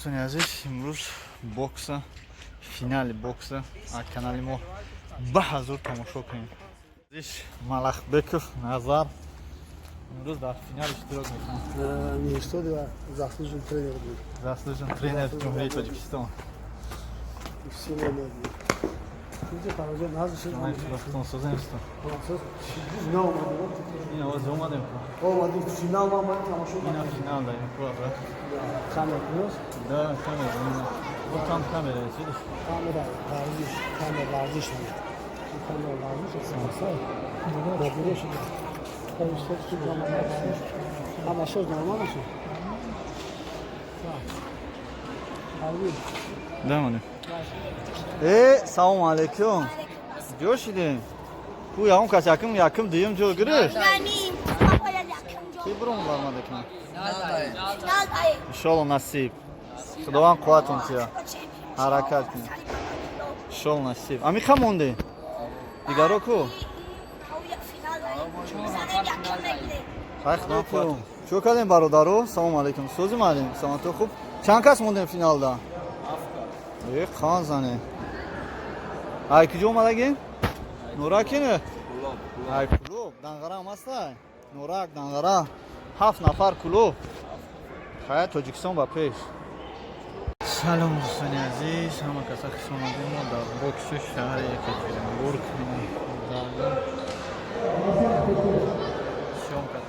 Дӯстони азиз, имрӯз бокса, финали бокса аз канали мо ба ҳазур тамошо кунем. Азиз Малахбеков Назар имрӯз дар финал иштирок мекунад. Не что да, заслуженный тренер был. Заслуженный тренер Ҷумҳурии Тоҷикистон. Всего можно. Инҷа фароҷа назд шуд. Худатон созем, устод? Финал омадем. Ин овоз омадем ку. Омадем, финал ма омадем тамошо. Ина финал даем ку, брат. Камера плюс. Да, камера. Ина. Вот там камера, видишь? Камера варзиш, камера варзиш. Камера варзиш, аст. Набуре шуд. Ҳама шуд нормально шуд. Да, мане. Э, салом алейкум. Ҷо шидем? Ку ягон кас якум, якум, дуюм ҷо гирифт? Ки бурун баромада кунад? Иншолло, насиб. Худованд қувватон тия. Ҳаракат кунед. Иншолло, насиб. Амиқа монде? Дигаро ку? Хай, худованд қувват. Чӣ кардем, бародаро? Салом алейкум. Сӯзи маълим. Саломатӣ хуб. Чанд кас мондем финалда? Э, қан зане. Ай куҷо омадагем? Нурак кине? Ай Кулоб, Данғара ҳам ҳастай? Нурак, Данғара. Ҳафт нафар Кулоб. Хай, Тоҷикистон ба пеш. Салом, дӯстони азиз, ҳама каса хуш омадем. Мо дар бокси шаҳри Екатеринбург. Залда съёмка.